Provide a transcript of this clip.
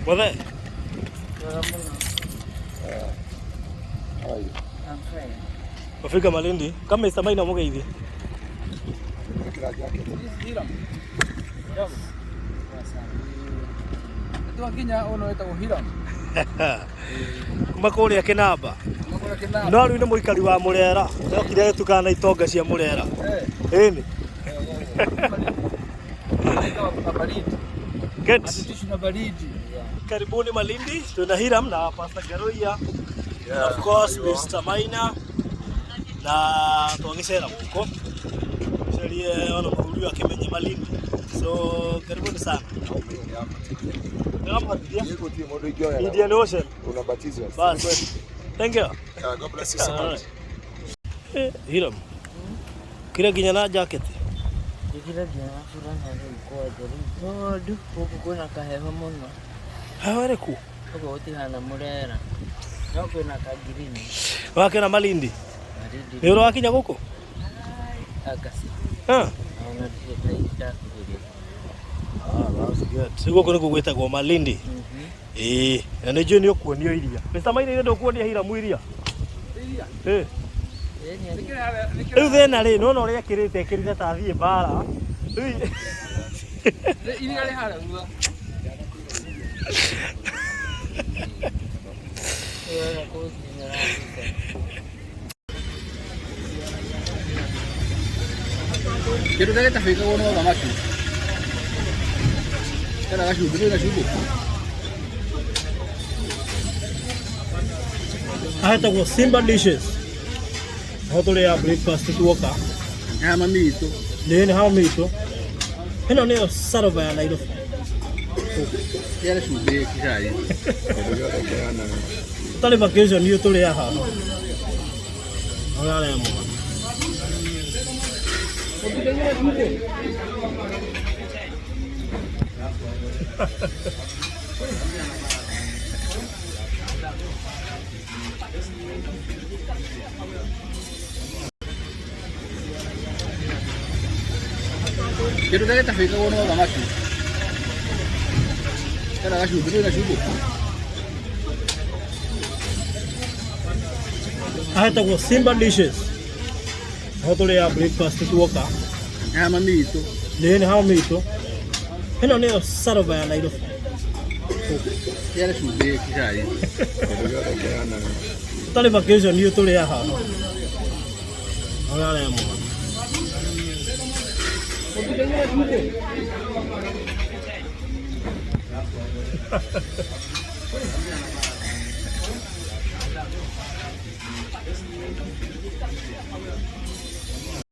Mothe. How are you? I'm fine. Wafika Malindi kama Mr. Maina mugeithie. Ĩkĩra jacket. Twakinya ũno wĩtagwo Hiram. Kuma kũrĩa Kĩnamba. Makũrĩa Kĩnamba. No rĩu nĩ mũikari wa Mũrera. Okire gũtukana na itonga cia Mũrera. Eh. Ĩni. Kuna baridi. Good. Hatutishwi na baridi. Karibuni Malindi. Tuna Hiram na Pastor Garuya. And of course Mr. Maina na twagĩcera gũkũ cerie ona mũthuri ũyũ akĩmenye Malindi, so karibuni sana. Nĩwamũbatithia? Gũtirĩ mũndũ ingĩoya. Indian Ocean. Unabatizwa. Bas. Thank you. Yeah, God bless you so much. Eh, Hiram. Kira nginya na jacket. Njĩkĩra nginya na burana rĩu kwanja rĩu tondũ gũkũ kwĩna kaheho mũno. Heho ĩrĩkũ? Ũguo gũtihana Mũrera. No kwĩna kangirini. Wakĩona Malindi? Malindi. Nĩ ũrĩ wakinya gũkũ? Angasi. Ah. Ona ndirĩ ndakuhĩrĩria. Ah, that's good. Rĩu gũkũ nĩkuo gwĩtagwo Malindi. Ĩĩ, na nĩ njũĩ nĩ ũkuonio iria. Mr. Maina ithe ndũkuonia Hiramu iria? Iria. Ĩĩ. Rĩu thĩna rĩ, nĩwona ũrĩa ekĩrĩte, ekĩrĩte ta athiĩ mbara. Rĩu Iria rĩ harĩa thutha. Kĩndũ kĩrĩa gĩtabĩkagwo no thamaki. Kena gacumbĩ, ndũrĩ na cumbĩ? Ahetagwo Simba Dishes. Ho tũrĩaga breakfast tuoka. Nĩ ha mami witũ. Nĩ ha mami witũ. Ĩno nĩyo Sarova ya Nairobi. Kĩarĩ cumbĩ kĩcai. Kĩndũ gĩothe kĩhanaga. Tũtarĩ vacation ithuĩ tũrĩaga haha. Ũrĩa aremwo. Kĩndũ kĩrĩa gĩtabĩkagwo no thamaki. Kena gacumbĩ, ndũrĩ na cumbĩ? Ahetagwo Simba Dishes. Ho tũrĩaga breakfast tuoka. Nĩ ha mami witũ. Nĩ ha mami witũ. Ĩno nĩyo Sarova ya Nairobi. Kĩarĩ cumbĩ kĩcai. Kĩndũ gĩothe kĩhanaga. Tũtarĩ vacation ithuĩ tũrĩaga haha. Ũrĩa aremwo.